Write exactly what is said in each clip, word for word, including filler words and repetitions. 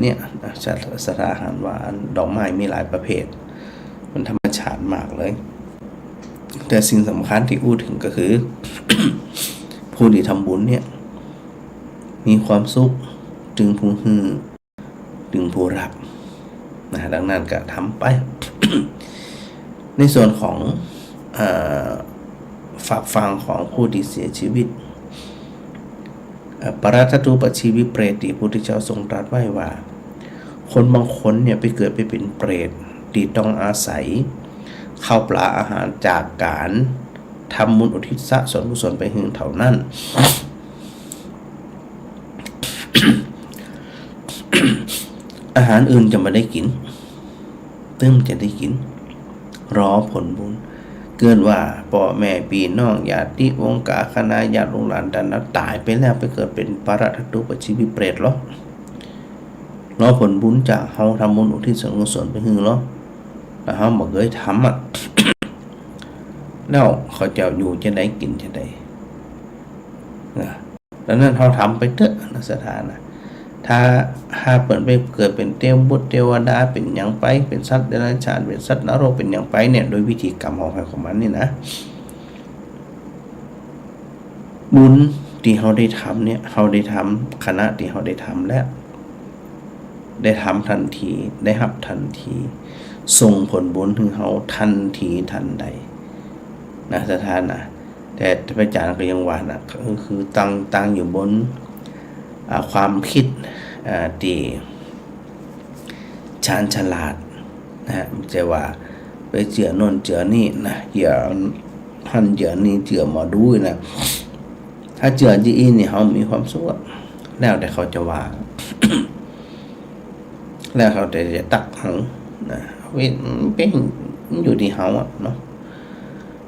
เนี่ยนะ ศรัทธาอาหารหวาน ดอกไม้มีหลายประเภท มันธรรมชาติมากเลย แต่สิ่งสำคัญตี้อู้เถิงก็คือ ผู้ตี้ทำบุญเนี่ย มีความสุข ตึงผู้หื้อ ตึงผู้ฮับ นะ ดังนั้นก็ทำไป ในส่วนของ เอ่อ ฝากฝังของผู้ตี้เสียชีวิต เอ่อ ปรัตตทูปชีวิเปรต ตี้พระพุทธเจ้าทรงตรัสไว้ว่า คนบางคนเนี่ยไปเกิดไปเป๋นเปรต ตี้ต้องอาศัยข้าวปลาอาหารจากก๋านทำบุญอุทิศส่วนกุศลไปหื้อเท่านั้น อาหารอื่นจะบ่ได้กิ๋น ตึงจะได้กิ๋น รอผลบุญ เกิดว่าป้อแม่ปี้น้องญาติวงศ์กาคณาญาติลูกหลานต้านต๋ายไปแล้ว ไปเกิดเป๋นปรัตตทูปชีวิเปรตลอ รอผลบุญจากเฮาทำบุญอุทิศส่วนกุศลไปหื้อลอ แล้วเฮาบ่เกยทำอะ แล้วเขาจะอยู่จาใดกิ๋นจาใดนะ ดังนั้นเฮาทำไปเต๊อะนะ ศรัทธานะ ถ้าหากเปิ้นไปเกิดเป๋นเตวบุตรเตวดา เป๋นหยังไป เป๋นสัตว์เดรัจฉาน เป๋นสัตว์นรก เป๋นหยังไปเนี่ย โดยวิธีกรรมของใผของมันนี่นะ บุญตี้เฮาได้ทำเนี่ย เฮาได้ทำ ขณะตี้เฮาได้ทำแล้ว ได้ทำทันที ได้ฮับทันที ส่งผลบุญหื้อเฮาทันทีทันใดนะ ศรัทธานะ แต่พระอาจารย์ก็ยังว่านะ ก็คือตั้ง ตั้งอยู่บน อ่า ความกึ๊ด อ่า ตี้ชาญฉลาดนะฮะ บ่ใจ้ว่าไปเจื้อโน้นเจื้อนี้นะ เจื้อหั้นเจื้อนี้ เจื้อหมอดูนะ ถ้าเจื้อจาอี้นี่เฮามีความสุขอะ แล้วแต่เขาจะว่า แล้วเขาแต่จะตั๊กเฮานะ เว้ย มันเป๋น มันอยู่ตี้เฮาอะเนาะ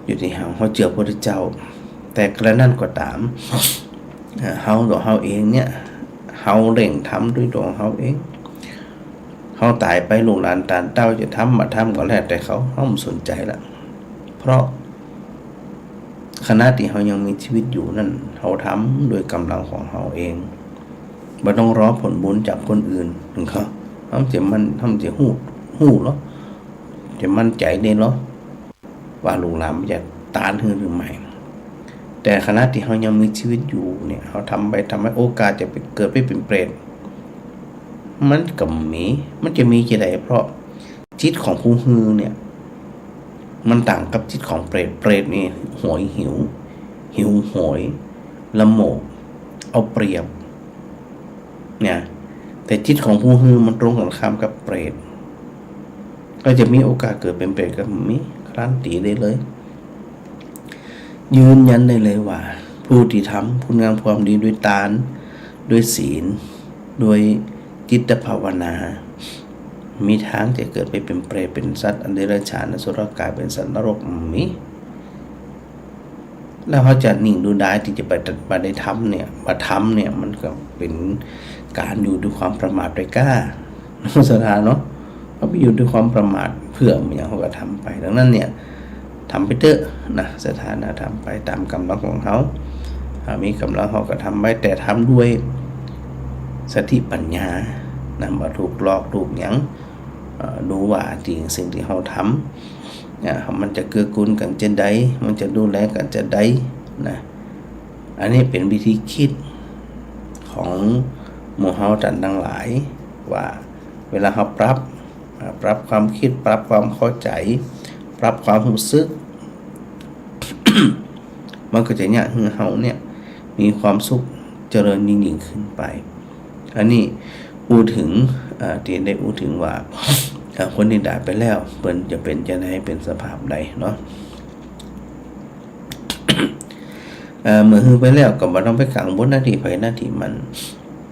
อยู่ตี้เฮา เฮาเจื้อพระพุทธเจ้า แต่กระนั้นก็ต๋าม เอ่อ เฮาตั๋วเฮาเองเนี่ย เฮาเร่งทำด้วยตั๋วเฮาเอง เฮาต๋ายไปลูกหลานต้านเต้าจะทำบ่ทำก็แล้วแต่เขา เฮาบ่สนใจ๋ละ เพราะขณะตี้เฮายังมีชีวิตอยู่นั้น เฮาทำด้วยก๋ำลังของเฮาเอง บ่ต้องรอผลบุญจากคนอื่น เฮาจะมั่น เฮาจะฮู้ ฮู้ลอ จะมั่นใจ๋ได้ลอ ว่าลูกหลานมันจะตานหื้อหรือไม่ แต่ขณะตี้เฮายังมีชีวิตอยู่เนี่ย เฮาทำไป ทำไป โอกาสจะไปเกิดไปเป๋นเปรต มันก็มี มันจะมีจาใด เพราะจิตของผู้หื้อเนี่ย มันต่างกับจิตของเปรต เปรตนี่หวยหิว หิวโหย ละโมบ เอาเปรียบ เนี่ย แต่จิตของผู้หื้อมันตรงกันข้ามกับเปรต ก็จะมีโอกาสเกิดเป๋นเปรตก็มี การันตีได้เลย ยืนยันได้เลยว่า ผู้ตี้ทำคุณงามความดีด้วยตาน ด้วยศีล ด้วยจิตภาวนา มีตางจะเกิดไปเป๋นเปรต เป๋นสัตว์เดรัจฉาน อสุรกาย เป๋นสัตว์นรก มี แล้วเฮาจะนิ่งดูดายตี้จะไป บ่ได้ทำเนี่ย บ่ทำเนี่ย มันก็เป๋นก๋านอยู่ด้วยความประมาทไปก้า ศรัทธาเนาะ เฮาไปอยู่ด้วยความประมาท เปื้อมันหยังเฮาก็ทำไป ดังนั้นเนี่ย ทำไปเต๊อะนะ ศรัทธานะ ทำไปต๋ามก๋ำลังของเฮา อ่า มีก๋ำลังเฮาก็ทำไป แต่ทำด้วยสติปัญญานะ บ่ถูกหลอกถูกหยัง เอ่อ ดูว่าสิ่ง สิ่งตี้เฮาทำ เนี่ย มันจะเกื้อกูลกั๋นจาใด มันจะดูแลกั๋นจาใดนะ อันนี้เป๋นวิธีกึ๊ดของหมู่เฮาต้านตังหลาย ว่าเวลาเฮาปรับ อ่า ปรับความกึ๊ด ปรับความเข้าใจ๋ ปรับความฮู้สึก มันก็จะเยียะหื้อเฮาเนี่ยมีความสุขเจริญยิ่งๆ ขึ้นไป อันนี้อู้เถิง อ่า ตี้ได้อู้เถิงว่า อ่า คนตี้ต๋ายไปแล้ว เปิ้นจะเป๋นจาใด เป๋นสภาพใดเนาะ เอ่อ เมื่อหื้อไปแล้วก็บ่ต้องไปกังวลหน้าตี้ใผหน้าตี้มัน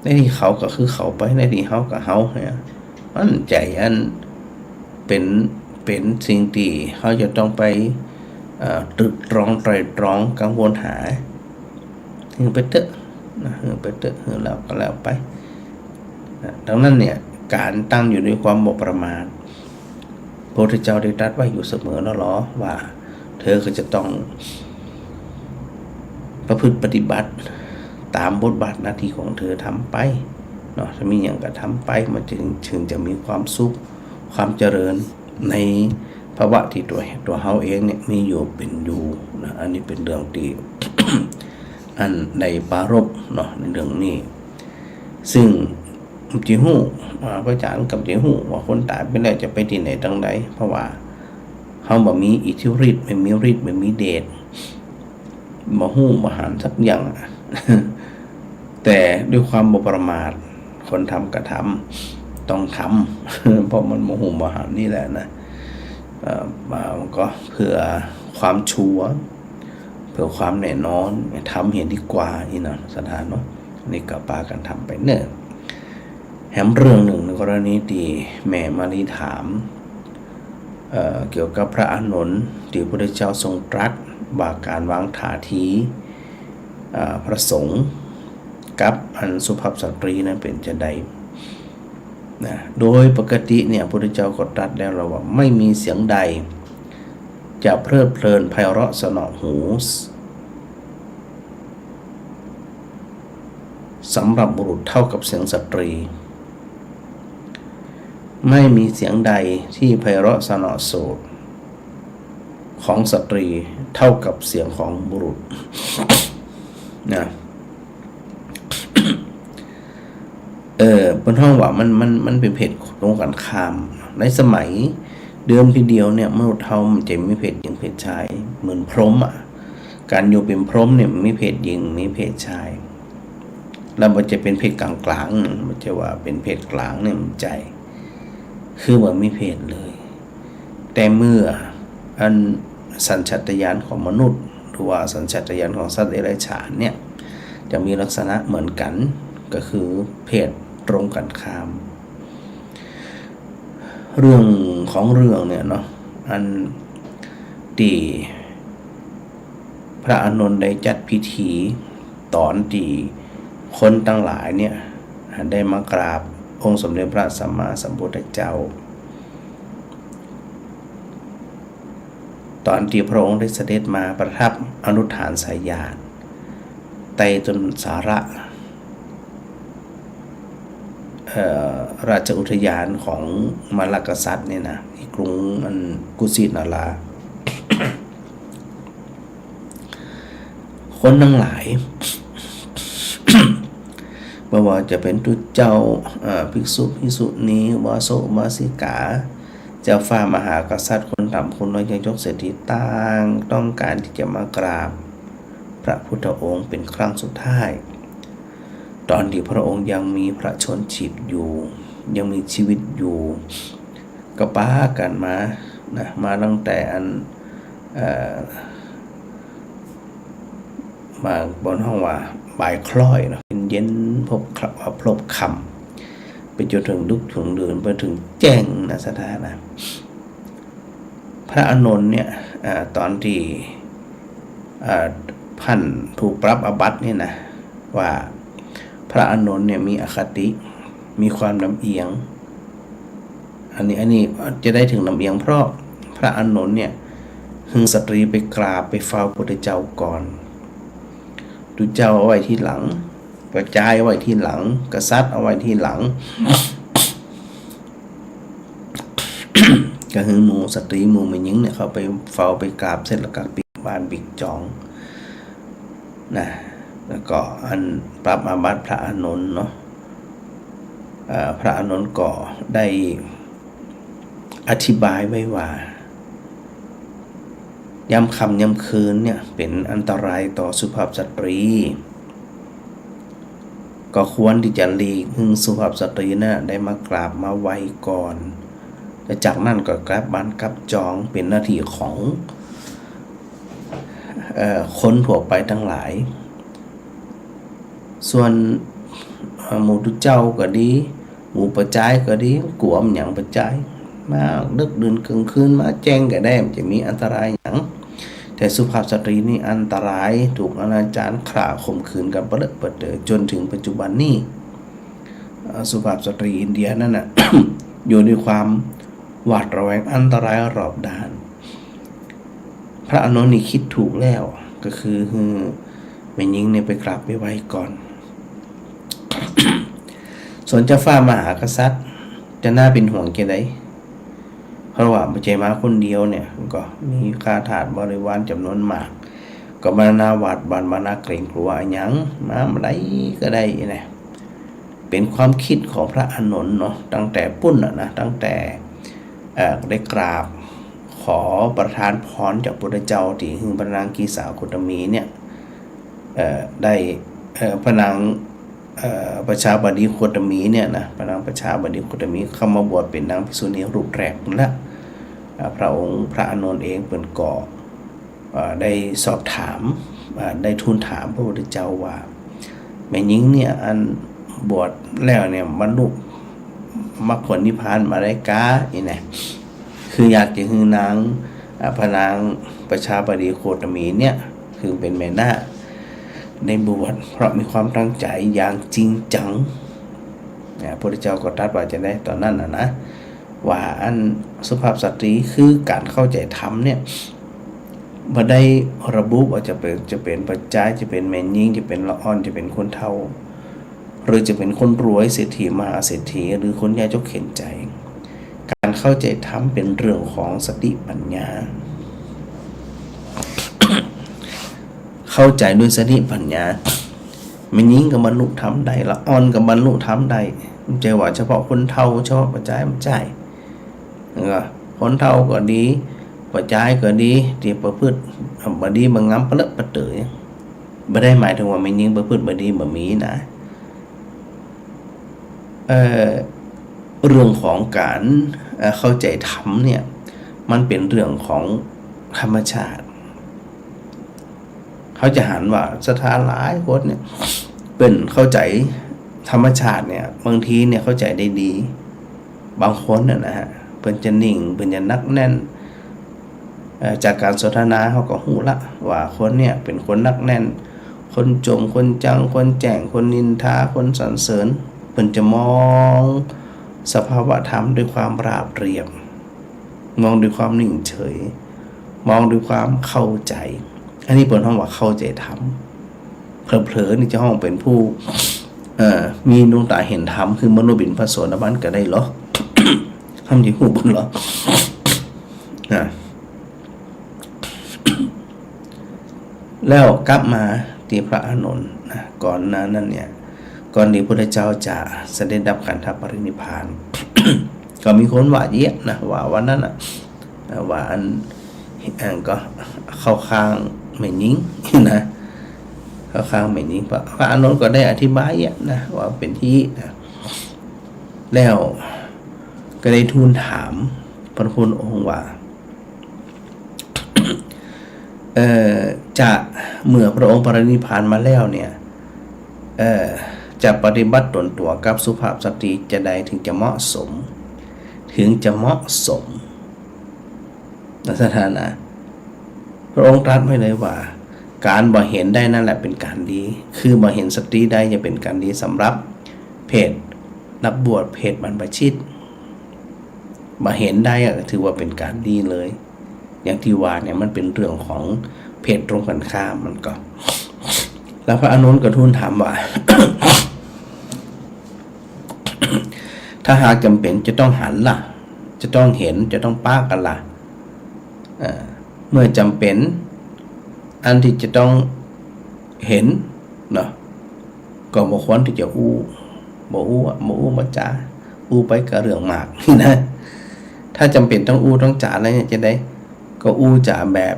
หน้าตี้เขาก็คือเขาไป หน้าตี้เฮาก็เฮาเนี่ย อันใจ๋อันเป๋น เป๋นสิ่งตี้เฮาจะต้องไป เอ่อ ตรึกตรองไตร่ตรองกังวลหา หื้อไปเต๊อะนะ หื้อไปเต๊อะ หื้อแล้วก็แล้วไปนะ ดังนั้นเนี่ย ก๋านตั้งอยู่ด้วยความบ่ประมาท พระพุทธเจ้าได้ตรัสไว้อยู่เสมอแล้วลอ ว่าเธอก็จะต้องประพฤติปฏิบัติต๋ามบทบาทหน้าตี้ของเธอทำไป เนาะ ถ้ามีหยังก็ทำไป มันจึง จึงจะมีความสุข ความเจริญในภาวะตี้ตั๋ว ตั๋วเฮาเองเนี่ยมีอยู่เป๋นอยู่นะ อันนี้เป๋นเรื่องตี้ อันได้ปรารภเนาะ ในเรื่องนี้ ซึ่งบ่ฮู้ อ่า พระอาจารย์ก็บ่ฮู้ว่าคนต๋ายไปแล้วจะไปตี้ไหนตังใด เพราะว่าเฮาบ่มีอิทธิฤทธิ์ บ่มีฤทธิ์ บ่มีเดช บ่ฮู้บ่หันสักอย่างอะ แต่ด้วยความบ่ประมาท คนทำก็ทำ ต้องทำ เพราะมันบ่ฮู้บ่หันนี่แหละนะ เอ่อ มามันก็เพื่อความชัวร์ เพื่อความแน่นอน ทำเหียดีกว่าอี้นะ ศรัทธาเนาะ นี่ก็ปากั๋นทำไปเน่อ แหมเรื่องนึ่งในกรณีตี้แม่มาลีถาม เอ่อ เกี่ยวกับพระอานนท์ตี้พระพุทธเจ้าทรงตรัสว่าก๋านวางท่าที เอ่อ พระสงฆ์กับอันสุภาพสตรีนั้นเป๋นจาใดนะ โดยปกติเนี่ยพระพุทธเจ้าก็ตรัสแล้วว่า ไม่มีเสียงใดจะเพลิดเพลินไพเราะสนอหู สำหรับบุรุษเท่ากับเสียงสตรี ไม่มีเสียงใดที่ไพเราะสนอโสตของสตรีเท่ากับเสียงของบุรุษ นะ เออ เปิ้นฮ้องว่ามัน มัน มันเป๋นเพศตรงกั๋นข้าม ในสมัยเดิมทีเดียวเนี่ย มนุษย์เฮามันจะมีเพศหญิงเพศจาย เหมือนพรหมอะ ก๋านอยู่เป๋นพรหมเนี่ยมันมีเพศหญิง มีเพศจาย แล้วมันจะเป๋นเพศก๋างๆ มันจะว่าเป๋นเพศก๋างเนี่ยมันบ่ใจ้ คือบ่มีเพศเลย แต่เมื่ออันสัญชาตญาณของมนุษย์ หรือว่าสัญชาตญาณของสัตว์เดรัจฉานเนี่ย จะมีลักษณะเหมือนกั๋น ก็คือเพศตรงกั๋นข้าม เรื่องของเรื่องเนี่ยเนาะ อันตี้พระอานนท์ได้จัดพิธี ต๋อนตี้คนตังหลายเนี่ยได้มากราบองค์สมเด็จพระสัมมาสัมพุทธเจ้า ต๋อนตี้พระองค์ได้เสด็จมาประทับอนุฐานสยาสน์ ใต้ต้นสาระ เอ่อ ราชอุทยานของมลลกษัตริย์เนี่ยนะ ตี้กรุงอันกุสินารา คนตังหลาย บ่ว่าจะเป๋นตุ๊เจ้า เอ่อ ภิกษุ ภิกษุณี อุบาสก อุบาสิกา เจ้าฟ้ามหากษัตริย์ คนต่ำคนน้อย ยังยกเศรษฐีต่าง ต้องก๋านตี้จะมากราบพระพุทธองค์เป๋นครั้งสุดท้าย ต๋อนตี้พระองค์ยังมีพระชนม์ชีพอยู่ ยังมีชีวิตอยู่ ก็ปากั๋นมานะ มาตั้งแต่อัน เอ่อ มาบ่อนฮ้องว่าบ่ายคล้อยเนาะ เย็นๆ พลบค่ำ พลบค่ำ ไปจ๋นเถิงดึกเถิงดื่น ไปเถิงแจ้งนะ ศรัทธานะ พระอานนท์เนี่ย อ่า ต๋อนตี้ อ่า พ่านถูกปรับอาบัตินี่นะ ว่าพระอานนท์เนี่ยมีอคติ มีความลำเอียง อันนี้ อันนี้จะได้เถิงลำเอียง เพราะพระอานนท์เนี่ย หื้อสตรีไปกราบไปเฝ้าพุทธเจ้าก่อน ตุ๊เจ้าเอาไว้ทีหลัง พระจายเอาไว้ทีหลัง กษัตริย์เอาไว้ทีหลัง ก็หื้อหมู่สตรีหมู่แม่ญิงเนี่ย เข้าไปเฝ้าไปกราบเสร็จแล้วก็ปิ๊กบ้านปิ๊กจองนะ แล้วก็อันปรับอาบัติพระอานนท์เนาะ เอ่อ พระอานนท์ก็ได้อธิบายไว้ว่า ยามค่ำยามคืนเนี่ยเป๋นอันตรายต่อสุภาพสตรี ก็ควรตี้จะหลีกหื้อสุภาพสตรีน่ะได้มากราบมาไหว้ก่อน แล้วจากนั้นก็กลับบ้านกลับจอง เป๋นหน้าตี้ของ เอ่อ คนทั่วไปตังหลาย ส่วน เอ่อ หมู่ตุ๊เจ้าก็ดี หมู่พระจายก็ดี กั๋วหยังพระจาย มาดึกดื่นก๋างคืน มาแจ้งก็ได้ มันจะมีอันตรายหยัง แต่สุภาพสตรีนี่อันตราย ถูกอนาจารฆ่าข่มขืนกั๋นปะเลอะปะเต๋อ จ๋นเถิงปัจจุบันนี้ เอ่อ สุภาพสตรีอินเดียนั่นน่ะ อยู่ด้วยความหวาดระแวงอันตรายรอบด้าน พระอานนท์นี่กึ๊ดถูกแล้ว ก็คือหื้อแม่ญิงเนี่ยไปกราบไปไหว้ก่อน ส่วนเจ้าฟ้ามหากษัตริย์จะน่าเป๋นห่วงจาใด เพราะว่าบ่ใจ้มาคนเดียวเนี่ย ก็มีข้าทาสบริวารจ๋ำนวนมาก ก็บ่น่าหวาดหวั่น บ่น่าเกรงกลัวอะหยัง มาเมื่อใดก็ได้นะ เป๋นความกึ๊ดของพระอานนท์เนาะ ตั้งแต่ปู๊นน่ะนะ ตั้งแต่ เอ่อ ได้กราบขอประทานพรจากพุทธเจ้า ตี้หื้อพระนางกีสาโคตมีเนี่ย เอ่อ ได้ เอ่อ พระนาง เอ่อ ประชาบดีโคตมีเนี่ยนะ พระนางประชาบดีโคตมีเข้ามาบวชเป๋นนางภิกษุณีรูปแรกนั่นแหละ อ่า พระองค์พระอานนท์เองเปิ้นก็ เอ่อ ได้สอบถาม อ่า ได้ทูลถามพระพุทธเจ้าว่า แม่ญิงเนี่ย อันบวชแล้วเนี่ย บรรลุมรรคผลนิพพานมาได้กา อี้นะ คืออยากจะหื้อนาง อ่า พระนางประชาบดีโคตมีเนี่ย คือเป๋นแม่นาค ได้บวช เพราะมีความตั้งใจ๋อย่างจริงจัง อ่า พระพุทธเจ้าก็ตรัสว่าจาใดต๋อนนั้นน่ะนะ ว่าอันสุภาพสตรีคือก๋านเข้าใจ๋ธรรมเนี่ย บ่ได้ระบุว่าจะเป๋น จะเป๋นป้อจาย จะเป๋นแม่ญิง จะเป๋นละอ่อน จะเป๋นคนเฒ่า หรือจะเป๋นคนรวย เศรษฐี มหาเศรษฐี หรือคนยากจกเข็ญใจ๋ ก๋านเข้าใจ๋ธรรมเป๋นเรื่องของสติปัญญา เข้าใจ๋ด้วยสติปัญญา แม่ญิงก็บรรลุธรรมได้ ละอ่อนก็บรรลุธรรมได้ บ่ใจ้ว่าเฉพาะคนเฒ่า เฉพาะป้อจาย บ่ใจ้ แล้วก็คนเฒ่าก็ดี ป้อจายก็ดี ตี้ประพฤติบ่ดีบ่งามปะเลอะปะเต๋อ บ่ได้หมายถึงว่าแม่ญิงประพฤติบ่ดี บ่มีนะ เอ่อ เรื่องของก๋าน เอ่อ เข้าใจ๋ธรรมเนี่ย มันเป๋นเรื่องของธรรมชาติ เฮาจะหันว่าศรัทธาหลายคนเนี่ย เปิ้นเข้าใจ๋ธรรมชาติเนี่ย บางทีเนี่ยเข้าใจ๋ได้ดี บางคนน่ะนะฮะ เปิ้นจะนิ่ง เปิ้นจะหนักแน่น เอ่อ จากก๋านสนทนาเฮาก็ฮู้ละว่าคนเนี่ยเป๋นคนหนักแน่น คนจ่ม คนจัง คนแจ้ง คนนินทา คนสรรเสริญ เปิ้นจะมองสภาวะธรรมด้วยความราบเรียบ มองด้วยความนิ่งเฉย มองด้วยความเข้าใจ๋ อันนี้เปิ้นฮ้องว่าเข้าใจ๋ธรรม เผลอๆ นี่จะฮ้องเป๋นผู้ เอ่อ มีดวงต๋าหันธรรม คือมนุษย์เป๋นพระโสดาบันก็ได้เหรอ เฮาจะฮู้บ่เหรอ อ่า แล้วกลับมาตี้พระอานนท์นะ ก่อนหน้านั้นเนี่ย ก่อนตี้พุทธเจ้าจะเสด็จดับขันธปรินิพพาน ก็มีคนว่าเยียะนะ ว่าวันนั้นน่ะ เอ่อ ว่าอัน อันก็เข้าข้างแม่ญิงนะ เข้าข้างแม่ญิง พระ พระอานนท์ก็ได้อธิบายเยียะนะ ว่าเป๋นตี้นะ แล้วก็ได้ทูลถามพระพุทธองค์ว่า เอ่อ จะ เมื่อพระองค์ปรินิพพานมาแล้วเนี่ย เอ่อ จะปฏิบัติต๋นตั๋วกับสุภาพสตรีจาใดถึงจะเหมาะสม ถึงจะเหมาะสม นะ สถานะ พระองค์ตรัสไว้เลยว่า ก๋านบ่เห็นได้นั่นแหละเป๋นก๋านดี คือบ่เห็นสตรีได้จะเป๋นก๋านดีสำหรับเพศนักบวช เพศบรรพชิต บ่เห็นได้อะ ถือว่าเป๋นก๋านดีเลย อย่างตี้ว่าเนี่ยมันเป๋นเรื่องของเพศตรงกันข้ามมันก็ แล้วพระอานนท์ก็ทูลถามว่า ถ้าหากจ๋ำเป๋นจะต้องหันล่ะ จะต้องเห็น จะต้องปะกั๋นล่ะ เอ่อ เมื่อจ๋ำเป๋นอันตี้จะต้องเห็นเนาะ ก็บ่ควรตี้จะอู้ บ่อู้อะ บ่อู้บ่จ๋า อู้ไปก็เรื่องมากนะ ถ้าจ๋ำเป๋นต้องอู้ต้องจ๋าแล้วเนี่ยจะใด ก็อู้จ๋าแบบ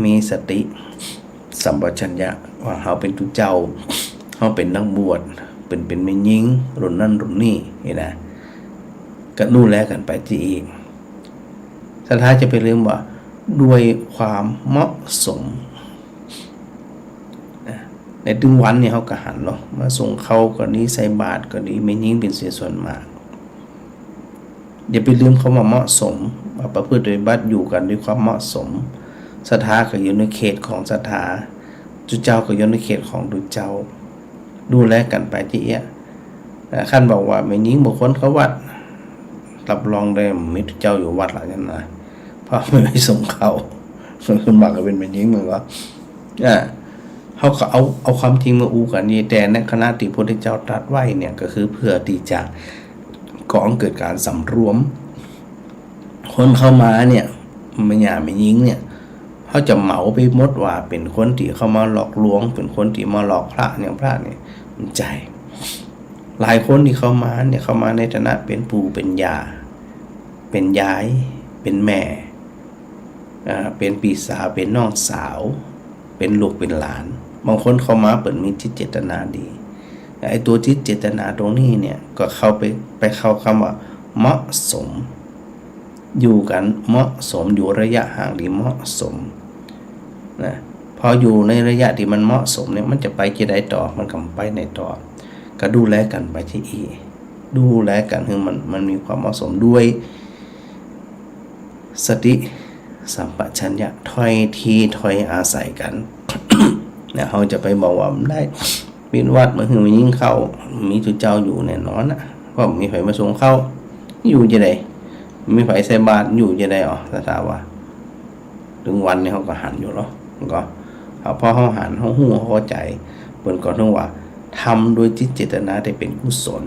มีสติสัมปชัญญะ ว่าเฮาเป๋นตุ๊เจ้า เฮาเป๋นนักบวช เป๋น เป๋นแม่ญิง รุ่นนั้นรุ่นนี้ นี่นะ ก็ดูแลกั๋นไปตี้อี้ ศรัทธาจะไปลืมว่า ด้วยความเหมาะสม อ่ะ ในตึงวันเนี่ยเฮาก็หันเนาะ มาส่งข้าวก็ดี ใส่บาตรก็ดี แม่ญิงเป๋นเสียส่วนมาก อย่าไปลืมคำว่าเหมาะสม ว่าประพฤติปฏิบัติอยู่กั๋นด้วยความเหมาะสม ศรัทธาก็อยู่ในเขตของศรัทธา ตุ๊เจ้าก็อยู่ในเขตของตุ๊เจ้า ดูแลกั๋นไปตี้อี้ เอ่อ คันบอกว่าแม่ญิงบ่ควรเข้าวัด รับรองได้บ่มีตุ๊เจ้าอยู่วัดละอย่างนั้นนะ เพราะมันไปส่งข้าว ส่วนมากก็เป๋นแม่ญิงมันก็ อ่า เฮาก็เอา เอาความจริงมาอู้กั๋นนี่ แต่ในขณะตี้พระพุทธเจ้าตรัสไว้เนี่ย ก็คือเพื่อตี้จะก่อเกิดก๋านสำรวม คนเข้ามาเนี่ย แม่หญ้าแม่ญิงเนี่ย เฮาจะเหมาไปหมดว่าเป๋นคนตี้เข้ามาหลอกลวง เป๋นคนตี้มาหลอกพระเนี่ย พระเนี่ย บ่ใจ้ หลายคนตี้เข้ามาเนี่ย เข้ามาในฐานะเป๋นปู่เป๋นย่า เป๋นยาย เป๋นแม่ อ่า เป๋นปี้สาว เป๋นน้องสาว เป๋นลูกเป๋นหลาน บางคนเข้ามาเปิ้นมีจิตเจตนาดี ไอ้ตั๋วจิตเจตนาตรงนี้เนี่ย ก็เข้าไป ไปเข้าคำว่าเหมาะสม อยู่กั๋นเหมาะสม อยู่ระยะห่างตี้เหมาะสมนะ พออยู่ในระยะตี้มันเหมาะสมเนี่ย มันจะไปจะใดต่อ มันก็ไปไหนต่อ ก็ดูแลกั๋นไปจะอี้ ดูแลกั๋นหื้อมัน มันมีความเหมาะสมด้วย สติสัมปชัญญะ ถ้อยทีถ้อยอาศัยกั๋น เนี่ย เฮาจะไปบอกว่าบ่ได้ ปิดวัดบ่หื้อแม่ญิงเข้า มีตุ๊เจ้าอยู่แน่นอนนะ เพราะบ่มีใผมาส่งเข้า อยู่จะใด บ่มีใผใส่บาตร อยู่จะใดอ๋อ ศรัทธาว่า เถิงวันนี้เฮาก็หันอยู่เนาะ ก็ พอเฮาหัน เฮาฮู้ เฮาเข้าใจ๋ เปิ้นก็เรียกว่าทำโดยจิตเจตนาตี้เป๋นกุศล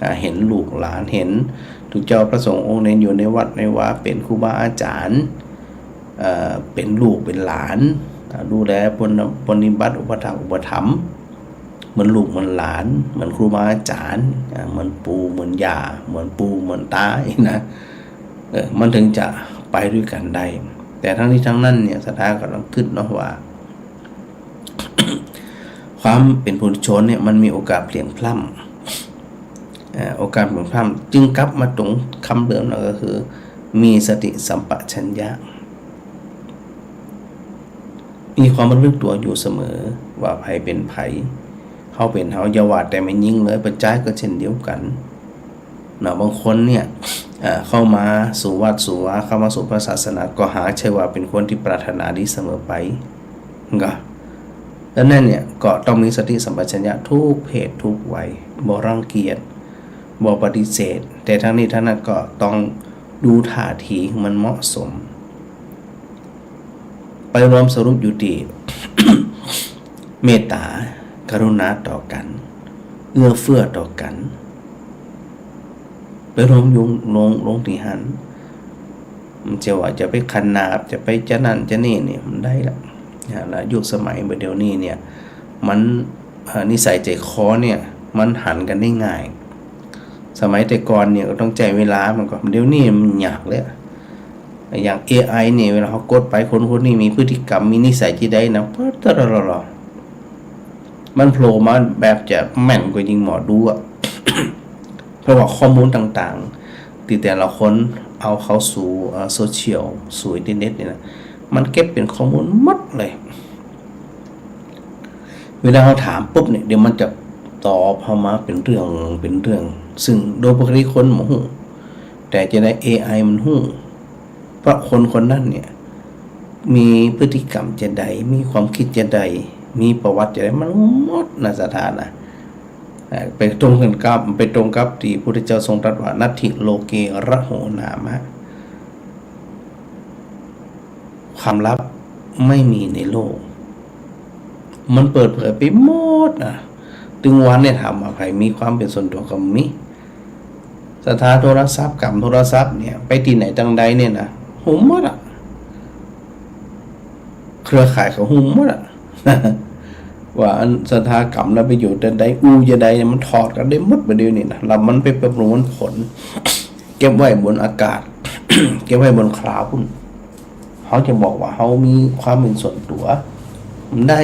อ่า หันลูกหลาน หันตุ๊เจ้าพระสงฆ์องค์นี้อยู่ในวัดในวา เป๋นครูบาอาจ๋ารย์ เอ่อ เป๋นลูกเป๋นหลาน อ่า ดูแลปรน ปรนนิบัติอุปัฏฐากอุปถัมภ์ เหมือนลูกเหมือนหลาน เหมือนครูบาอาจ๋ารย์ อ่า เหมือนปู่เหมือนย่า เหมือนปู่เหมือนต๋านะ เออ มันเถิงจะไปด้วยกั๋นได้ แต่ทั้งนี้ทั้งนั้นเนี่ย ศรัทธาก็ต้องกึ๊ดเนาะว่า ความเป๋นปุถุชนเนี่ย มันมีโอกาสเพลียงพล้ำ เอ่อ โอกาสเพลียงพล้ำ จึงกลับมาตรงคำเดิมนั่นก็คือ มีสติสัมปชัญญะ มีความระลึกตั๋วอยู่เสมอ ว่าใผเป๋นใผ เฮาเป๋นเฮา อย่าว่าแต่แม่ญิงเลย ป้อจายก็เช่นเดียวกั๋น เนาะ บางคนเนี่ย เอ่อ เข้ามาสู่วัดสู่วา เข้ามาสู่พระศาสนา ก็หาใช่ว่าเป๋นคนตี้ปรารถนาดีเสมอไป ก็ ดังนั้นเนี่ย ก็ต้องมีสติสัมปชัญญะทุกเพศทุกวัย บ่รังเกียจ บ่ปฏิเสธ แต่ทั้งนี้ทั้งนั้นก็ต้องดูท่าทีหื้อมันเหมาะสม ไปรวมสรุปอยู่ตี้ เมตต๋า กรุณาต่อกั๋น เอื้อเฟื้อต่อกั๋น ไปรวมอยู่ลง ลงตี้หั้น บ่ใจ้ว่าจะไปขนาบ จะไปจะนั้นจะนี่เนี่ย บ่ได้ละ นะ แล้วยุคสมัยบ่าเดี่ยวนี้เนี่ย มัน เอ่อ นิสัยใจ๋คอเนี่ย มันหันกั๋นได้ง่าย สมัยแต่ก่อนเนี่ยก็ต้องใจ๊เวลา มันก็ เดี๋ยวนี้มันยากแล้ว อย่าง เอไอ เนี่ย เวลาเฮากดไป คนคนนี้มีพฤติกรรม มีนิสัยจะใดนะ ปั๊บ ตะละละละ มันโผล่มาแบบจะแม่นกว่ายิ่งหมอดูอะ เพราะว่าข้อมูลต่างๆ ตี้แต่ละคนเอาเข้าสู่ เอ่อ โซเชียล สู่อินเทอร์เน็ตเนี่ยนะ มันเก็บเป๋นข้อมูลหมดเลย เวลาเฮาถามปุ๊บเนี่ย เดี๋ยวมันจะตอบเฮามาเป๋นเรื่องเป๋นเรื่อง ซึ่งโดยปกติคนบ่ฮู้ แต่จะใด เอไอ มันฮู้ เพราะคนคนนั้นเนี่ย มีพฤติกรรมจะใด มีความคิดจะใด มีประวัติจะใด มันฮู้หมดนะ ศรัทธานะ เอ่อ ไปตรงกั๋นกับ ไปตรงกับตี้พระพุทธเจ้าทรงตรัสว่า นัตถิโลเกระโหนามะ ความลับไม่มีในโลก มันเปิดเผยไปหมดนะ ตึงวันเนี่ยถามว่าใผมีความเป๋นส่วนตั๋วก็มี ศรัทธาโทรศัพท์ กำโทรศัพท์เนี่ย ไปตี้ไหนตังใดเนี่ยนะ ฮู้หมดอะ เครือข่ายเขาฮู้หมดอะ ว่าอันศรัทธากำแล้วไปอยู่ตังใด อู้จะใดเนี่ย มันถอดกั๋นได้หมดบ่าเดี่ยวนี้นะ แล้วมันไปประมวลผล เก็บไว้บนอากาศ เก็บไว้บนคลาวด์พุ้น เฮาจะบอกว่าเฮามีความเป๋นส่วนตั๋ว บ่ได้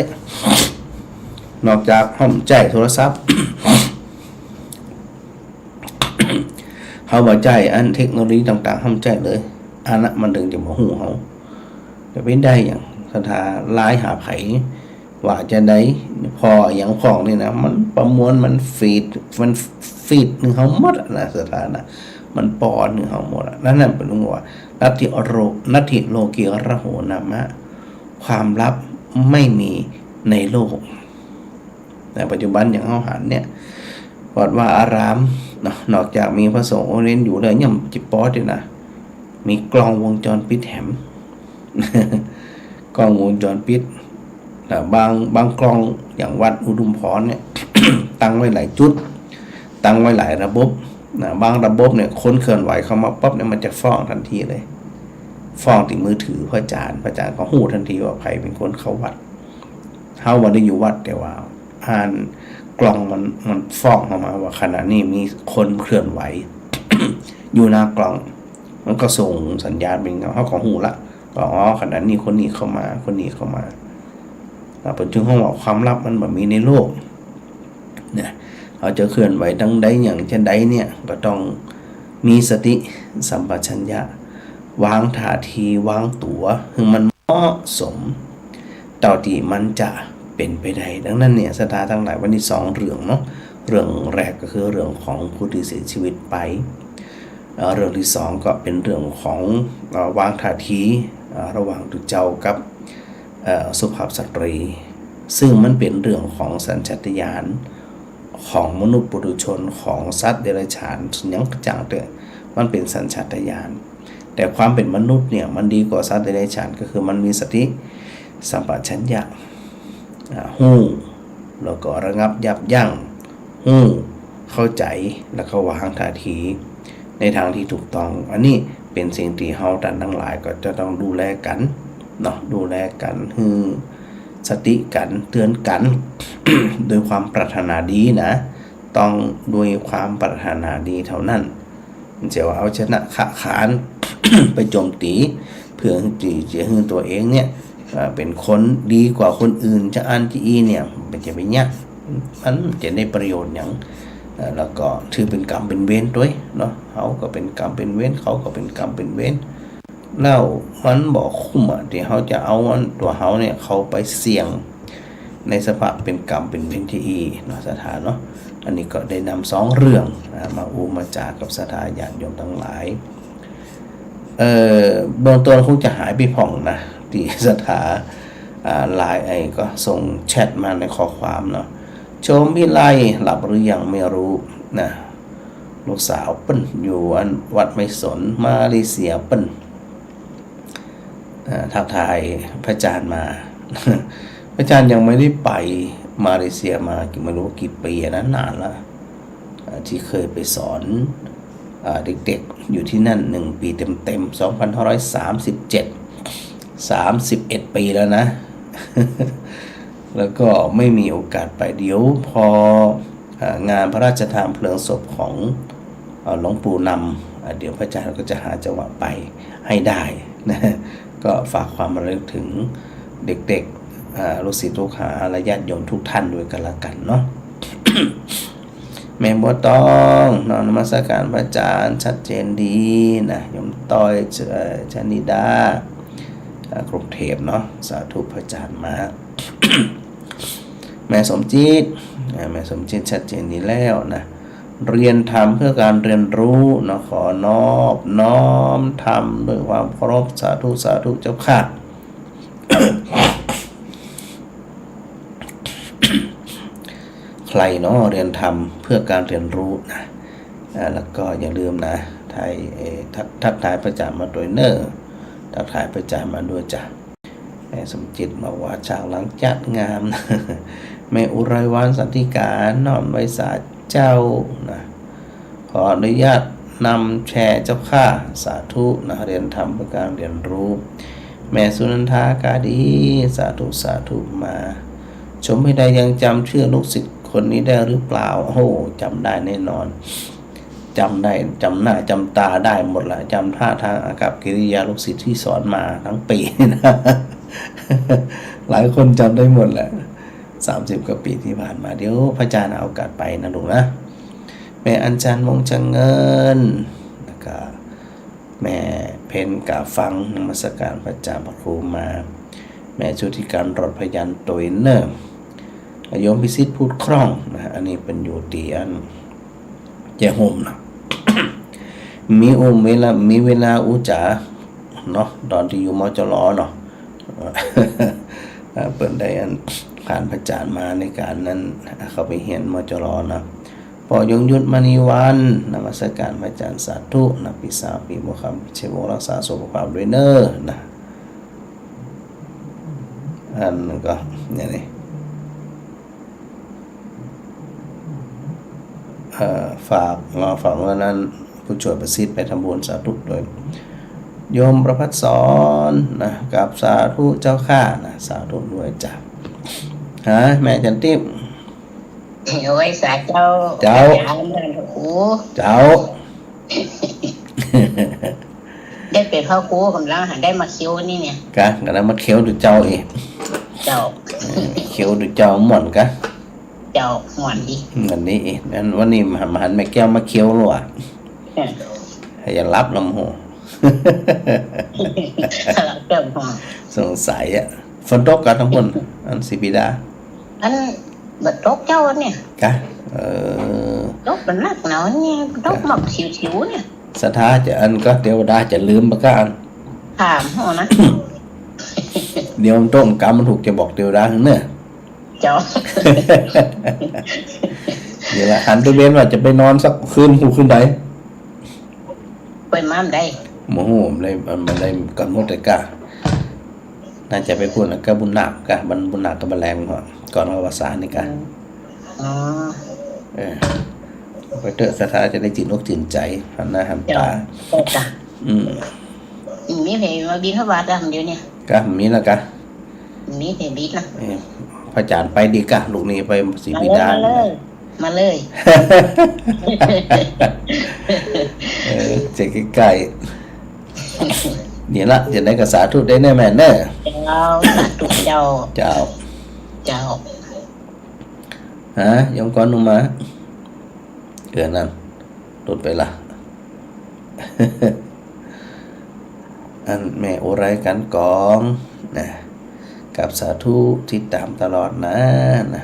นอกจากเฮาบ่ใจ๊โทรศัพท์ เฮาบ่ใจ๊อันเทคโนโลยีต่างๆ เฮาบ่ใจ๊เลย อันนั้นมันเถิงจะบ่ฮู้เฮา จะไปได้หยัง ศรัทธา ไลน์หาใผ ว่าจะใด ผ่อหยังพ่องนี่นะ มันประมวล มันฟีด มันฟีดหื้อเฮาหมดอะนะ ศรัทธานะ มันป้อนหื้อเฮาหมดอะ นั่นน่ะเปิ้นว่า นัตถิโร นัตถิโลเกระโหนามะ ความลับไม่มีในโลก แต่ปัจจุบันอย่างเฮาหันเนี่ย วัดวาอารามเนาะ นอกจากมีพระสงฆ์องค์เณรอยู่แล้ว ยังจิปอดอยู่นะ มีกล้องวงจรปิดแหม กล้องวงจรปิด อ่า บาง บางกล่องอย่างวัดอุทุมพรเนี่ย ตั้งไว้หลายจุด ตั้งไว้หลายระบบนะ บางระบบเนี่ย คนเคลื่อนไหวเข้ามาปั๊บเนี่ย มันจะฟ้องทันทีเลย ฟ้องตี้มือถือพระอาจารย์ พระอาจารย์ก็ฮู้ทันทีว่าใผเป๋นคนเข้าวัด เฮาบ่ได้อยู่วัด แต่ว่าอ่านกล่องมัน มันฟ้องเข้ามาว่าขณะนี้มีคนเคลื่อนไหว อยู่หน้ากล่อง มันก็ส่งสัญญาณเป๋นเงา เฮาก็ฮู้ละ ว่า อ๋อ ขณะนี้คนนี้เข้ามา คนนี้เข้ามา อ่า เปิ้นจึงฮ้องว่าความลับมันบ่มีในโลก นะ เฮาจะเคลื่อนไหวตางใดอย่างจะใดเนี่ย ก็ต้องมีสติสัมปชัญญะ วางท่าที วางตั๋วหื้อมันเหมาะสม เต้าตี้มันจะเป๋นไปได้ ดังนั้นเนี่ย ศรัทธาตังหลาย วันนี้สองเรื่องเนาะ เรื่องแรกก็คือเรื่องของผู้ตี้เสียชีวิตไป เอ่อ เรื่องตี้สองก็เป๋นเรื่องของ เอ่อ วางท่าที เอ่อ ระหว่างตุ๊เจ้ากับ เอ่อ สุภาพสตรี ซึ่งมันเป๋นเรื่องของสัญชาตญาณของมนุษย์ปุถุชน ของสัตว์เดรัจฉาน หยังก็จ้างเต๊อะ มันเป๋นสัญชาตญาณ แต่ความเป๋นมนุษย์เนี่ย มันดีกว่าสัตว์เดรัจฉาน ก็คือมันมีสติสัมปชัญญะ อ่า ฮู้ แล้วก็ระงับยับยั้ง ฮู้ เข้าใจ๋ แล้วก็วางท่าทีในทางตี้ถูกต้อง อันนี้เป๋นสิ่งตี้เฮาต้านตังหลายก็จะต้องดูแลกั๋นเนาะ ดูแลกั๋น หื้อสติกั๋น เตื๋อนกั๋น โดยความปรารถนาดีนะ ต้องโดยความปรารถนาดีเต้านั้น บ่ใจ้ว่าเอาชนะขะขาน ไปโจมตี๋ เปื้อตี้จะหื้อตั๋วเองเนี่ย เอ่อ เป๋นคนดีกว่าคนอื่น จะอั้นจะอี้เนี่ย มันจะไปเยียะ มันจะได้ประโยชน์หยัง เอ่อ แล้วก็ถือเป๋นกรรมเป๋นเวรตวยเนาะ เฮาก็เป๋นกรรมเป๋นเวร เขาก็เป๋นกรรมเป๋นเวร แล้วมันบ่คุ้มอะ ตี้เฮาจะเอาอันตั๋วเฮาเนี่ยเข้าไปเสี่ยง ในสภาพเป๋นกรรมเป๋นเวรจะอี้เนาะ ศรัทธาเนาะ อันนี้ก็ได้นำสองเรื่องนะ มาอู้มาจ๋ากับศรัทธาญาติโยมตังหลาย เอ่อ เบื้องต้นคงจะหายไปพ่องนะ ตี้ศรัทธา อ่า ไลน์ ไอ้ ก็ส่งแชทมาในข้อความเนาะ โฉมวิไลหลับหรือยังไม่รู้นะ ลูกสาวเปิ้นอยู่อันวัดไม้สน มาเลเซียเปิ้น เอ่อ ทักทายพระอาจารย์มา พระอาจารย์ยังไม่ได้ไปมาเลเซียมาไม่รู้กี่ปีนะ นานละ เอ่อ ตี้เคยไปสอน เอ่อ เด็กๆ อยู่ตี้นั่นหนึ่งปีเต็มๆ สองพันห้าร้อยสามสิบเจ็ด สามสิบเอ็ดปีแล้วนะ แล้วก็ไม่มีโอกาสไป เดี๋ยวพอ เอ่อ งานพระราชทานเพลิงศพของ เอ่อ หลวงปู่นำ เอ่อ เดี๋ยวพระอาจารย์ก็จะหาจังหวะไปให้ได้นะ ก็ฝากความระลึกถึงเด็กๆ เอ่อ ลูกศิษย์ลูกหาและญาติโยมทุกท่านด้วยกันละกันเนาะ แม่บัวตองเนาะ นมัสการพระอาจารย์ ชัดเจนดีนะ โยมต้อย เอ่อ ชนิดา เอ่อ กรุงเทพฯเนาะ สาธุพระอาจารย์มา แม่สมจิต อ่า แม่สมจิตชัดเจนดีแล้วนะ เรียนธรรมเพื่อการเรียนรู้เนาะ ขอนอบน้อมธรรมด้วยความเคารพ สาธุ สาธุเจ้าค่ะ ใครเนาะ เรียนธรรมเพื่อการเรียนรู้นะ อ่า แล้วก็อย่าลืมนะ ทัก เอ่อ ทัก ทักทายพระอาจารย์มาตวยเน่อ ทักทายพระอาจารย์มาตวยจ้ะ แม่สมจิตบอกว่าฉากหลังจัดงาม แม่อุไรวันสันติการ น้อมไหว้สาเจ้านะ ขออนุญาตนำแชร์เจ้าค่ะ สาธุนะ เรียนธรรมเพื่อการเรียนรู้ แม่สุนันทากาดี สาธุ สาธุมา โฉมวิไลยังจำชื่อลูกศิษย์คนนี้ได้หรือเปล่า โอ้โห จำได้แน่นอน จำได้ จำหน้าจำตาได้หมดละ จำท่าทางอากัปกิริยาลูกศิษย์ตี้สอนมาทั้งปี๋นะ หลายคนจำได้หมดแหละ สามสิบกว่าปี๋ตี้ผ่านมา เดี๋ยวพระอาจารย์หาโอกาสไปนะลูกนะ แม่อัญชัน วงศ์ชะเงิน แล้วก็แม่เพ็ญกาฟัง นมัสการพระอาจารย์พระครูมา แม่ชุติการ รอดพยัญชนะตวยเน่อ โยมพิสิทธิ์พูดคล่องนะ อันนี้เปิ้นอยู่ตี้อัน แจ้ห่มนะ มีอู้เวลา มีเวลาอู้จ๋าเนาะ ต๋อนตี้อยู่ มจร เนาะ เอ่อ เปิ้นได้อันผ่านพระอาจารย์มาในก๋านนั้น เข้าไปเฮียน มจร เนาะ ป้อยงยุทธ มณีวัน นมัสการพระอาจารย์ สาธุนะ ปี้สาว ปี้บัวคำ ชัยวงศ์ รักษาสุขภาพตวยเน่อนะ อันนั้นก็เนี่ยนี่ เอ่อ ฝาก เนาะ ฝากว่านั้น ผู้ช่วยประสิทธิ์ไปทำบุญสาธุด้วย โยมประภัสสรนะ กราบสาธุเจ้าข้านะ สาธุด้วยจ้ะ ฮะ แม่จันทิพย์ โอ้ย สาเจ้า เจ้า อาจารย์นะ โอ้โห เจ้า ได้เป๋นพระครูก่ำลังหันได้มาเคี้ยวนี่เนี่ย กะ ก่ำลังมาเคี้ยวดูเจ้าอีก เจ้า เออ เคี้ยวดูเจ้าม่วนกะ เจ้า ม่วนดี ม่วนดีอีก อันวันนี้มา มาหันแม่แก้วมาเคี้ยวแล้วอะ เออ ให้อย่าหลับลำหู หลับลำหู สงสัยอะ ฝนตกกะตังปุ้น อันศรีปีดา อัน บ่ตกเจ้าเนี่ย กะ เออ ตกบ่หนักหนาเนี่ย ตก กะ หมอกสิวๆ เนี่ย ศรัทธาจะอันก็เทวดาจะลืมบ่กะอัน ถามหัวนะ เดี๋ยวมันตกกรรมมันถูกจะบอกเทวดาเน่อ เจ้า เดี๋ยวละ หันตะเวนว่าจะไปนอนสักคืน หูคืนใด ไปมาบ่ได้ บ่ฮู้ บ่ได้ บ่ได้ก๋ำหนดเลยกะ น่าจะไปพู้นแล้วกะบุญนาคกะ บันบุญนาคกะบ่าแลงหัว ก่อนเข้าพรรษานี่กะ อืม อ๋อ เออ ไปเต๊อะ ศรัทธาจะได้จืนอกจืนใจ๋ หันหน้าหันต๋า เจ้า เจ้า อืม มีใผมาบิณฑบาตบ่เดี๋ยวนี้ กะ มีแล้วกะ มีใผบิณนะ เออ พระอาจารย์ไปดีกะ ลูกนี้ไปศรีปีดา มาเลย มาเลย มาเลย เออ จะใก้ๆ นี่ละ จะได้กะสาธุได้เน่อแม่เน่อ เจ้า สาธุเจ้า เจ้า เจ้า ฮะ โยมกรหนุ่มมา เออ นั่น หลุดไปละ อันแม่อุไรกันกองนะ กราบสาธุติดต๋ามตลอดนะ นะ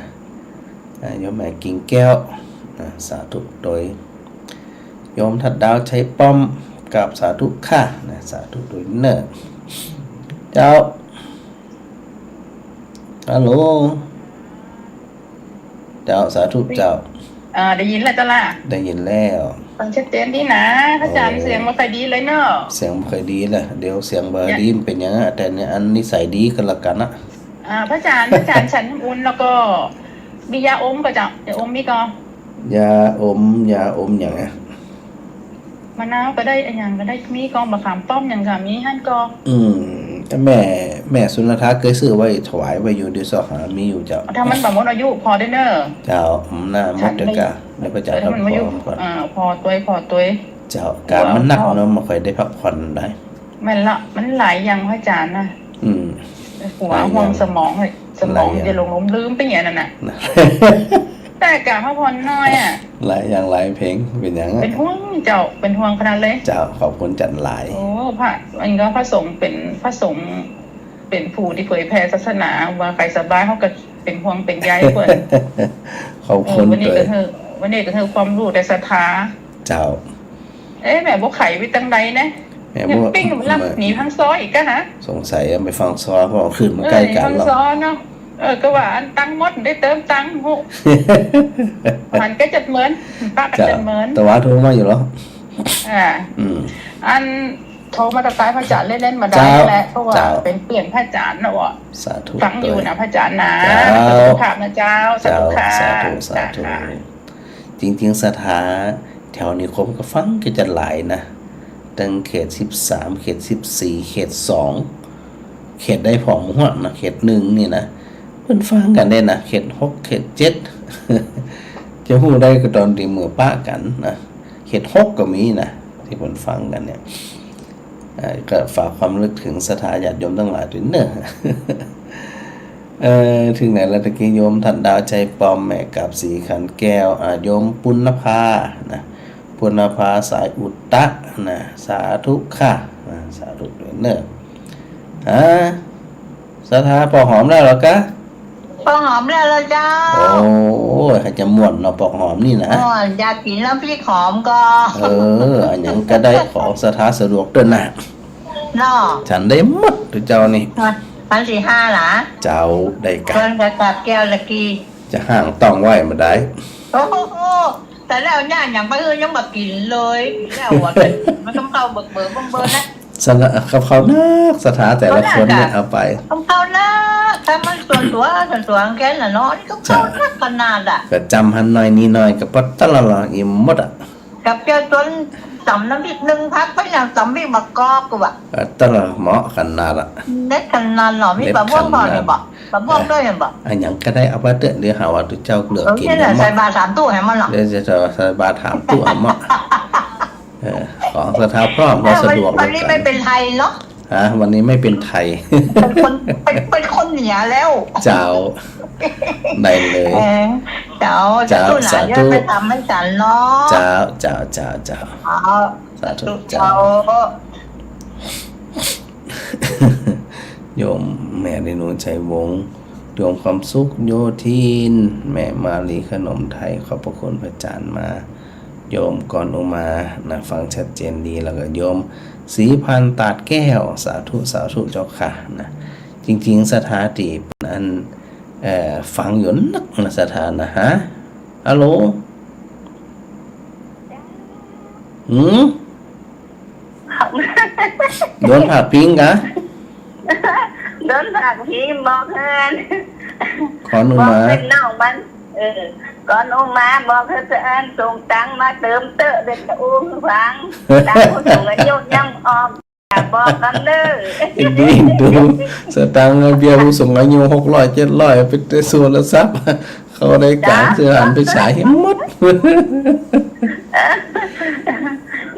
อ่า โยมแม่กิ่งแก้วนะ สาธุโดย โยมทัดดาวชัยป้อม กราบสาธุค่ะนะ สาธุโดยเน่อ เจ้า ฮัลโหล เจ้า สาธุเจ้า อ่า ได้ยินแล้วเจ้าล่ะ ได้ยินแล้ว ฟังชัดเจนดีนะ พระอาจารย์ โอ้ เสียงบ่ค่อยดีเลยเนาะ เสียงบ่ค่อยดีเลย เดี๋ยวเสียงบ่ค่อยดี มันเป๋นหยังอะ แต่เนี่ยอันนิสัยดีก็แล้วกั๋นนะ อ่า พระอาจารย์ พระอาจารย์ ฉันน้ำอุ่นแล้วก็ มียาอมก่อเจ้า ยาอมมีก่อ ยาอม ยาอมหยังอะ มะนาวก็ได้ อะหยังก็ได้ มีก่อ มะขามป้อมหยังก็มีหั้นก่อ อืม แต่แม่ แม่สุนันทาเกยซื้อไว้ถวายไว้อยู่ เดี๋ยวซอกหามีอยู่เจ้า ถ้ามันบ่หมดอายุผ่อได้เน่อ เจ้า อืม หน้าหมดเดี๋ยวกะ เดี๋ยวพระอาจารย์ เออ ถ้ามันบ่หมดอายุ พักผ่อนก่อน อ่า ผ่อตวย ผ่อตวย เจ้า กะมันหนักเนาะ บ่ค่อยได้พักผ่อนได้ แม่นละ มันหลายอย่างพระอาจารย์นะ อืม หัว หลายอย่าง ห่วงสมองเลย สมอง หลายอย่าง จะหลงลืมไปอย่างนั้นน่ะ นะ แต่กะพักผ่อนน้อยอะ หลายอย่างหลายเพลง เป๋นหยังอะ เป๋นห่วงเจ้า เป๋นห่วงขนาดเลย เจ้า ขอบคุณจันหลาย โอ้ พระ อันก็พระสงฆ์เป๋น พระสงฆ์เป๋นผู้ตี้เผยแผ่ศาสนา ว่าใผสบายเฮาก็เป๋นห่วงเป๋นใยเปิ้น ขอบคุณ เออ วันนี้ก็ ตวย คือ วันนี้ก็คือความรู้แต่ศรัทธา เจ้า เอ๊ะ แม่บัวไข่ไปตังใดนะ แม่บัว ยังปิ้งมันลับ มา หนีฟังซ้ออีกกะฮะ สงสัยไปฟังซ้อ เพราะคืนมันใก้กั๋น เออ ฟัง เนาะ ซ้อเนาะ เออ ก็ว่าอันตังค์หมดได้เติมตังค์ ฮู้ หันก็จัดเหมิน ปะกั๋น เจ้า จัดเหมิน แต่ว่าโทรมาอยู่เหรอ อ่า อืม อันโทรมาตั๊กทายพระอาจารย์เล่นๆ มาได้ เจ้า แหละ เพราะว่า เจ้า เป๋นเปื้อนพระอาจารย์นะวะ สาธุ ฟังอยู่นะ ตวย พระอาจารย์นะ เจ้า สาธุค่ะนะเจ้า สาธุค่ะ เจ้า สาธุ สาธุ เจ้าค่ะ จริงๆ ศรัทธาแถวนิคมก็ฟังก็จะหลายนะ ตั้งเขตสิบสาม เขตสิบสี่ เขตสอง เขตใดผ่องหัวนะ เขตหนึ่งนี่นะ เปิ้นฟังกั๋นได้นะ เขตหก เขตเจ็ด จะฮู้ได้ก็ต๋อนตี้เมื่อปะกั๋นนะ เขตหกก็มีนะ ตี้เปิ้นฟังกั๋นเนี่ย อ่า ก็ฝากความระลึกเถิงศรัทธาญาติโยมตังหลายตวยเน่อ เอ่อ เถิงไหนละตะกี้ โยมทัดดาวชัยป้อม แม่กาบศรีขันแก้ว อ่า โยมปุณณภานะ ปุณณภาสายอุตตะนะ สาธุค่ะนะ สาธุตวยเน่อ ฮะ ศรัทธาปอกหอมแล้วเหรอกะ ปอกหอมแล้วเหรอเจ้า โอ้ย ใค่จะม่วนเนาะ ปอกหอมนี่นะ ม่วน อยากกิ๋นน้ำพริกหอมก่อ เออ อะหยังก็ได้ ขอศรัทธาสะดวกเต๊อะนะ เนาะ ฉันได้หมดเจ้านี่ พันสี่ห้าหละ เจ้าได้กะ เปิ้นก็กาบแก้วละกี้ จะห้างต้องไหว้บ่ได้ โอ้โห แต่แล้วเนี่ยยังไปเออยังบ่กิ๋นเลย แล้วอะ มันต้องเข้าเบิกเบิกเบิ่งเบิ่งนะ สำหรับกับข้าวนักศรัทธาแต่ละคนเนี่ยเอาไป กับข้าวนัก ถ้ามันส่วนตั๋ว ส่วนตั๋วแกน่ะเนาะ นี่ก็ เจ้า เข้านักขนาดอะ ก็จำหันหน่อยนี่หน่อยก็ปอดตะละละอิ่มหมดอะ กับเจ้าตั๋วต๋ำน้ำพริกนึ่งผักไปอย่างต๋ำพริกมะกอกกูว่า เออ ตะละเหมาะขนาดอะ เด็ดขนาดเนาะ มี เด็ด ปลาบ้วง ขนาด บ่เนี่ยบ่ ปลาบ้วง เออ ด้วยเนี่ยบ่ อะหยังก็ได้เอาไปเต๊อะ เดี๋ยวหาว่าตุ๊เจ้าเหลือ เออ กิน เนี่ยแหละ หมด ใส่บาตรสามตู้ให้มันเนาะ เดี๋ยวจะใส่บาตรสามตู้ให้หมด เออ ของศรัทธาพร้อม ก็สะดวก เออ วันนี้ เหมือนกัน ไม่เป็นไทยเนาะ ฮะ วันนี้ไม่เป็นไทย เป็นคน เป็น เป็นคนเหนือแล้ว เจ้า ได้เลย เออ เจ้า เจ้า สาธุนะ สาธุ อย่าไปทำให้ฉันเนาะ เจ้า เจ้า เจ้า เจ้า เอา สาธุ เจ้า เจ้า โยมแม่เรนู ชัยวงศ์ โยมความสุข โยธิน แม่มาลี ขนมไทย ขอบพระคุณพระอาจารย์มา โยมกรอุมา นะ ฟังชัดเจนดี แล้วก็โยมศรีพันธ์ ตาดแก้ว สาธุ สาธุเจ้าค่ะ นะ จริงๆ ศรัทธาตี้อัน เอ่อ ฟังอยู่นักนะ ศรัทธานะ ฮะ ฮัลโหล หืม โดนพาดพิงกะ โดนพาดพิง บอกเพิ่น กรอุมา บอกเพิ่นน้องมัน เออ กรอุมา บอกเพิ่นจะอันส่งตังค์มาเติมเต๊อะ เดี๋ยวจะอู้หื้อฟัง ตังค์ผู้สูงอายุยังออก บอกกันเด้อ เอ็นดู เอ็นดู สตางค์เบี้ยผู้สูงอายุ หกร้อย เจ็ดร้อย ไปแต่โทรศัพท์ เขาได้การ จ้ะ ซื้ออาหารไปฉายให้หมด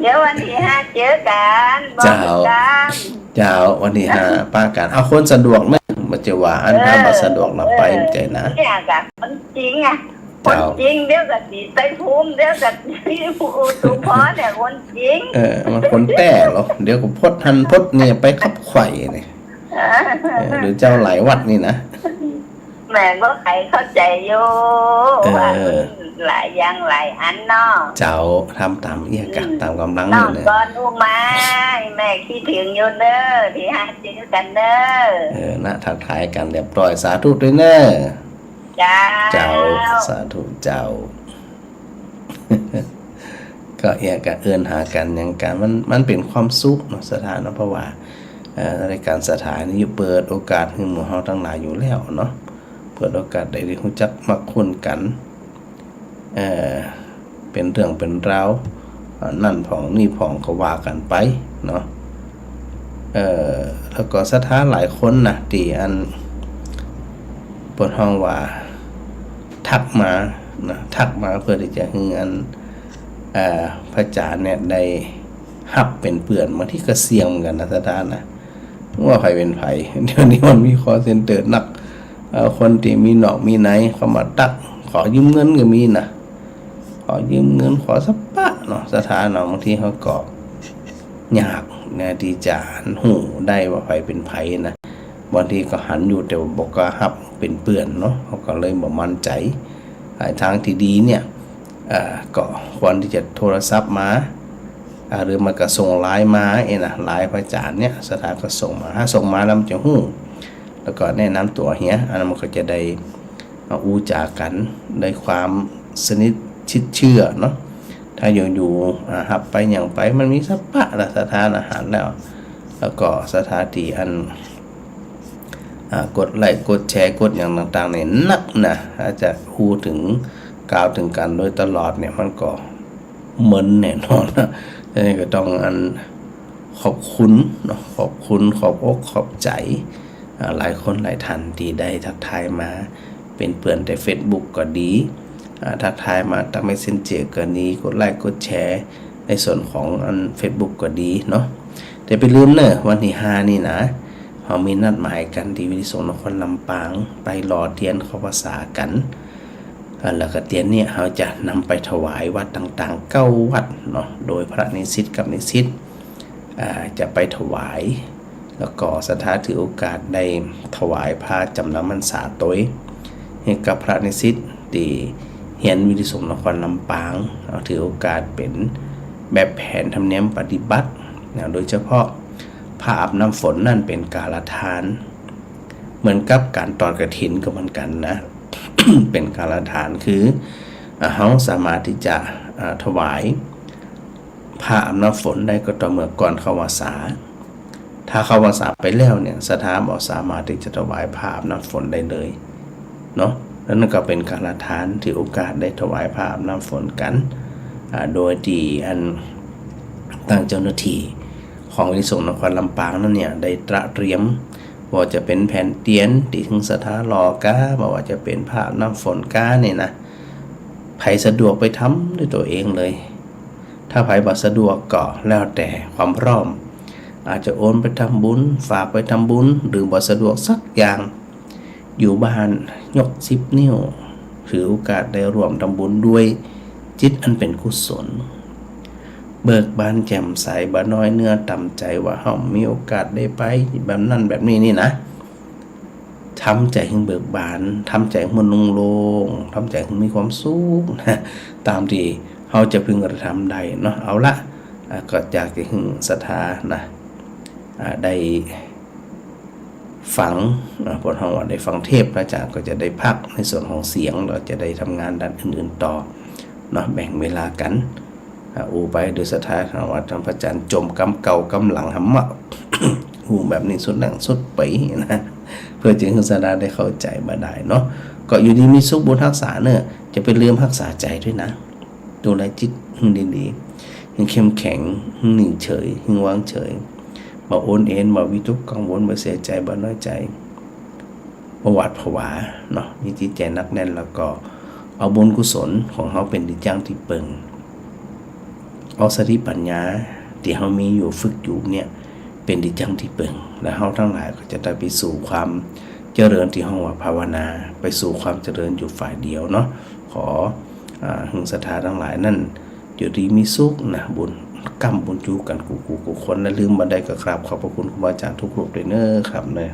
เดี๋ยววันที่ห้าเจอกัน บอก เจ้า กัน เจ้า วันที่ห้าปะกัน เอาคนสะดวกนะ บ่ใจ้ว่าอัน เออ ถ้าบ่สะดวกนะ เออ ไปบ่ใจ้นะ เนี่ยกะ คนจริงอะ เจ้า คนจริง เดี๋ยวกะสิไตรภูมิ เดี๋ยวกะสิอุทุมพรเนี่ย คนจริง เออ มันคนแต๊เหรอ เดี๋ยวก็พดหั้นพดนี่ ไปกับใผนี่ เออ เออ หรือเจ้าหลายวัดนี่นะ แหม บ่ใค่เข้าใจ๋อยู่ เออ ว่ามันหลายอย่างหลายอันเนาะ เจ้า ทำต๋ามเอี้ยกะ อืม ต๋ามก๋ำลัง น้อง นี่นะ กรอุมา แม่คิดถึงอยู่เน้อ ที่ห้าเจอกันเน้อ เออ นะ ทักทายกั๋นเรียบร้อย สาธุตวยเน้อ เจ้า เจ้า สาธุเจ้า ก็เอี้ยกะเอิ้นหากั๋นหยังกั๋น มัน มันเป๋นความสุขเนาะ ศรัทธาเนาะ เพราะว่า เอ่อ รายก๋านศรัทธานี่เปิดโอกาสหื้อหมู่เฮาตังหลายอยู่แล้วเนาะ เปิดโอกาสได้ฮู้จักมักคุ้นกั๋น เอ่อ เป๋นเรื่องเป๋นราว อ่า นั่นพ่องนี่พ่องก็ว่ากั๋นไปเนาะ เอ่อ แล้วก็ศรัทธาหลายคนนะ ตี้อัน เปิ้นฮ้องว่า ทักมานะ ทักมาเพื่อตี้จะหื้ออัน เอ่อ พระอาจ๋ารย์เนี่ยได้ฮับเป๋นเปื้อน บางทีก็เสี่ยงเหมือนกั๋นนะ ศรัทธานะ ว่าใผเป๋นใผ เดี๋ยวนี้มันมีคอลเซ็นเตอร์นัก เอ่อ คนตี้มีนอกมีในเข้ามาตั๊ก ขอยืมเงินก็มีนะ ขอยืมเงิน ขอสะปะเนาะ ศรัทธาเนาะ บางทีเฮาก็ยากนะ ตี้จะหันฮู้ได้ว่าใผเป๋นใผนะ บางทีก็หันอยู่แต่ว่าบ่กล้าฮับเป๋นเปื้อนเนาะ เฮาก็เลยบ่มั่นใจ๋ อ่า ทางตี้ดีเนี่ย อ่า ก็ควรตี้จะโทรศัพท์มา อ่า หรือไม่ก็ส่งไลน์มาเองนะ ไลน์พระอาจ๋ารย์เนี่ย ศรัทธาก็ส่งมา ถ้าส่งมาแล้วมันจะฮู้ แล้วก็แนะนำตั๋วเหีย อันนั้นมันก็จะได้ อ่า อู้จ๋ากั๋นด้วยความสนิทชิดเชื่อเนาะ ถ้าอยู่ๆ อ่า ฮับไปหยังไป มันมีสะปะละ ศรัทธานะ หันแล้ว แล้วก็ศรัทธาตี้อัน อ่า กดไลก์ กดแชร์ กดหยังต่างๆ นี่นักนะ อาจจะอู้เถิง กล่าวเถิงกั๋นโดยตลอดเนี่ย มันก็เมินแน่นอนนะ ฉะนั้นก็ต้องอัน ขอบคุณเนาะ ขอบคุณ ขอบอกขอบใจ๋ อ่า หลายคนหลายท่านตี้ได้ทักทายมา เป๋นเปื้อนแต่เฟซบุ๊กก็ดี อ่า ทักทายมาตางเมสเซนเจอร์ก็ดี กดไลก์ กดแชร์ ในส่วนของอันเฟซบุ๊กก็ดีเนาะ แต่บ่าลืมเน่อ วันตี้ห้านี่นะ เฮามีนัดหมายกั๋นตี้วิทยาสงฆ์นครลำปาง ไปหล่อเตียนเข้าพรรษากั๋น อ่า แล้วก็เตียนเนี่ยเฮาจะนำไปถวายวัดต่างๆ เก้าวัดเนาะ โดยพระนิสิตกับนิสิต อ่า จะไปถวาย แล้วก็ศรัทธาถือโอกาสได้ถวายผ้าจ๋ำนำพรรษาตวย หื้อกับพระนิสิตตี้เฮียนวิทยาสงฆ์นครลำปาง เอาถือโอกาสเป๋นแบบแผนธรรมเนียมปฏิบัตินะ โดยเฉพาะผ้าอาบน้ำฝนนั่นเป๋นกาลทาน เหมือนกับก๋านตอดกฐินก็เหมือนกั๋นนะ เป๋นกาลทาน คือ อ่า เฮาสามารถตี้จะ อ่า ถวาย ผ้าอาบน้ำฝนได้ก็ต่อเมื่อก่อนเข้าพรรษา ถ้าเข้าพรรษาไปแล้วเนี่ย ศรัทธาบ่สามารถตี้จะถวายผ้าอาบน้ำฝนได้เลยเนาะ แล้วนั่นก็เป๋นคารทาน ถือโอกาสได้ถวายผ้าอาบน้ำฝนกั๋น อ่า โดยตี้อัน ตางเจ้าหน้าตี้ของอานิสงส์นครลำปางนั้นเนี่ย ได้ตระเตรียม บ่ว่าจะเป๋นแผ่นเตียนตี้หึงศรัทธาหล่อก้า บ่ว่าจะเป๋นผ้าอาบน้ำฝนก้านี่นะ ใผสะดวกไปทำด้วยตั๋วเองเลย ถ้าใผบ่สะดวกก็แล้วแต่ความพร้อม อาจจะโอนไปทำบุญ ฝากไปทำบุญ หรือบ่สะดวกสักอย่าง อยู่บ้านยกสิบนิ้ว ถือโอกาสได้ร่วมทำบุญด้วยจิตอันเป๋นกุศล เบิกบานแจ่มใส บ่น้อยเนื้อต่ำใจ๋ว่าเฮามีโอกาสได้ไปแบบนั้นแบบนี้นี่นะ ทำใจ๋หึงเบิกบาน ทำใจ๋หึงมันโล่งๆ ทำใจ๋หึงมีความสุขนะ ต๋ามตี้เฮาจะพึงกระทำได้เนาะ เอาละ อ่า ก็อยากจะหึงศรัทธานะ อ่า ได้ฟัง อ่า พวกเฮาได้ฟังเทศน์ พระอาจารย์ก็จะได้พักในส่วนของเสียง แล้วจะได้ทำงานด้านอื่นๆ ต่อเนาะ แบ่งเวลากั๋น อ่า อู้ไปโดยศรัทธา หากว่าท่านพระอาจารย์จ่มกำเก่ากำหลังหำมะ อู้แบบนี้สุดแรงสุดไปนะ เปื้อจะหึงศรัทธาได้เข้าใจ๋บ่ดายเนาะ ก็อยู่ดีมีสุขบุญฮักษาเน่อ จะไปลืมฮักษาใจ๋ด้วยนะ ดูแลจิตหึงดีๆ หึงเข้มแข็ง หึงนิ่งเฉย หึงวางเฉย บ่โอนเอน บ่วิตกกังวล บ่เสียใจ๋ บ่น้อยใจ๋ บ่หวาดผวาเนาะ มีจิตใจ๋หนักแน่น แล้วก็เอาบุญกุศลของเฮาเป๋นตี้จั้งตี้เปิง เอาสติปัญญาตี้เฮามีอยู่ฝึกอยู่เนี่ย เป๋นตี้จั้งตี้เปิง แล้วเฮาตังหลายก็จะได้ไปสู่ความเจริญตี้ฮ้องว่าภาวนา ไปสู่ความเจริญอยู่ฝ่ายเดียวเนาะ ขอ อ่า หึงศรัทธาตังหลายนั้น อยู่ดีมีสุขนะ บุญก้ำบุญจูกั๋นกู้ๆ กู้คน และลืมบ่ได้ก็กราบขอบพระคุณครูบาอาจารย์ทุกรูปด้วยเน่อครับเน่อ